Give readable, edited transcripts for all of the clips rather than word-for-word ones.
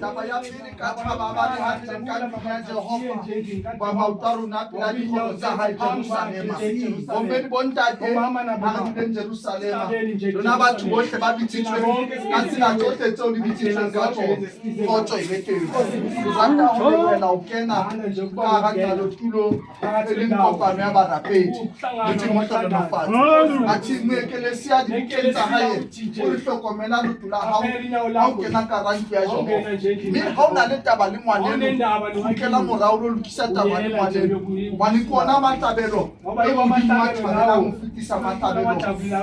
Taba ya pele ka thaba ba le hantle ka tlung ya Jehova, ba maoto a rona pela dikgoro tsa hae Jerusalema. Bomme le bontate, ha re duleng Jerusalema. Lona batho bohle ba bitsitsweng ka tsela tsohle tseo le bitsitsweng ka tsona, kgotso e be teng. Ke rata ho lebohela ho kena ka hara nqalotulo e leng kopano ya barapedi. Modimo o hlohonolofatse. Athe moekelesia dibukeng tsa hae o re hlokomela leoto la hao ha o kena ka hara ntlo ya Jehova. Mme ha o na le taba le ngwaneno, kgutlela morao o lo lokisa taba le ngwaneno. Hobane ke ona mahlabelo e Modimo a thabelang ho fetisa mahlabelo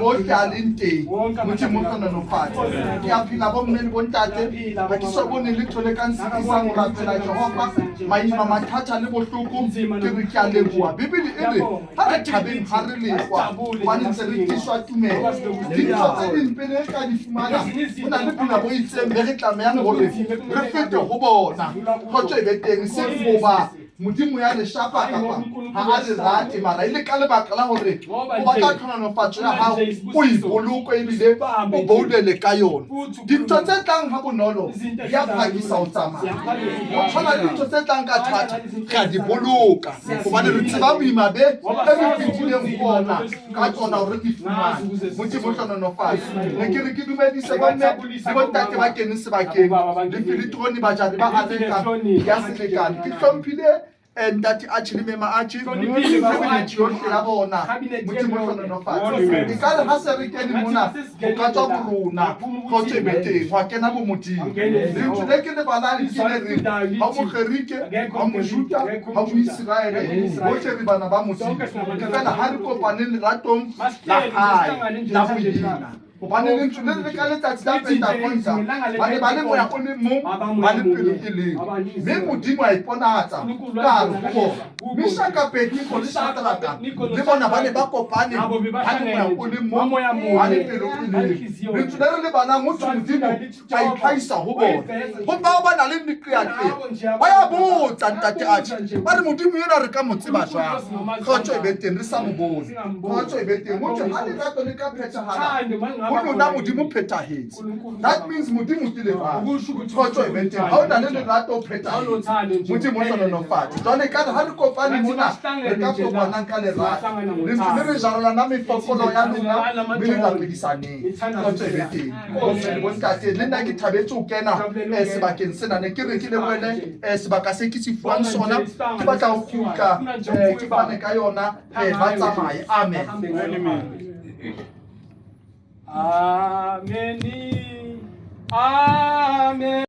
ohle a leng teng. Modimo o hlohonolofatse. Ke a phela bomme le bontate, ha ke so bone letho le ka nsitisang ho rapela Jehova. Maima, mathata le bohloko, ke re ke a leboha. Bibele e re ha re thabeng ha re lekwa, hobane ntse re tiiswa tumelo. Dintho tse ding pele re ka di fumana, ho na le boima bo itseng be re tlamehang hore re fete ho bona. Kgotso e be teng, eseng hoba Modimo ya re shapa kapa ha a re rate, mara e le ka lebaka la hore o batla tlhohonolofatso ya hao, o ipoloke ebile o boulele ka yona. Dintho tse tlang ha bonolo di a phakisa ho tsamaya. Ho tshwana le dintho tse tlang ka thata, re a di boloka hobane re tseba boima be e re fetileng ho ona ka tsona hore re di fumane. Modimo hlohonolofatse. Ne ke re ke dumedise bomme le bontate ba keneng sebakeng le Filitrone bajari ba areka ya selekane. Ke hlomphile ntate Archie le mema Archie cabinet yohle ya bona. Modimo hlohonolofatse. E ka re ha se re kene mona ho ka tswa borona kgotso e be teng hwa kena bo Modimo. Lentswe le ke le balang ke le reng ha o Mogerike, ha o Mojuda, ha o Moiseraele, bohle re bana ba Modimo. Fela ha re kopaneng leratong la hae la boena. Hobane lentswe le re ka letsatsi la Pentakonta ba ne ba le moya o le mong, ba le pelo e leng. Mme Modimo a iponahatsa ka hare ho bona. Meshaka, Abednego le Shadraka le bona ba ne ba kopane ba le moya o le mong, ba le pelo e leng. Lentswe le re le balang ho thwe Modimo a itlhahisa ho bona. Ho bao ba nang le meqeaqea ba ya botsa ntate Archie, ba re Modimo enwa re ka mo tseba jwang? Kgotso e be teng re sa mo bone. Kgotso e be teng. Ho thwe ha lerato le ka phethahala ho lona Modimo phethahetse. That means Modimo ke lerato. Kgotso e be teng. Ha o na le lerato o phethahetse. Modimo o hlohonolofatse. Jwale ka re ha re kopane mona re ka kopanang ka lerato. Lentswe le re jarelana mefokolo ya lona mme le rapedisaneng. Kgotso e be teng. Bomme le bontate, le nna ke thabetse ho kena sebakeng sena. Ne ke re ke lebohele sebaka se ke se fuwang sona. Ke batla ho kgutla ke fane ka yona ba tsamaye. Amen. Amen. Amen.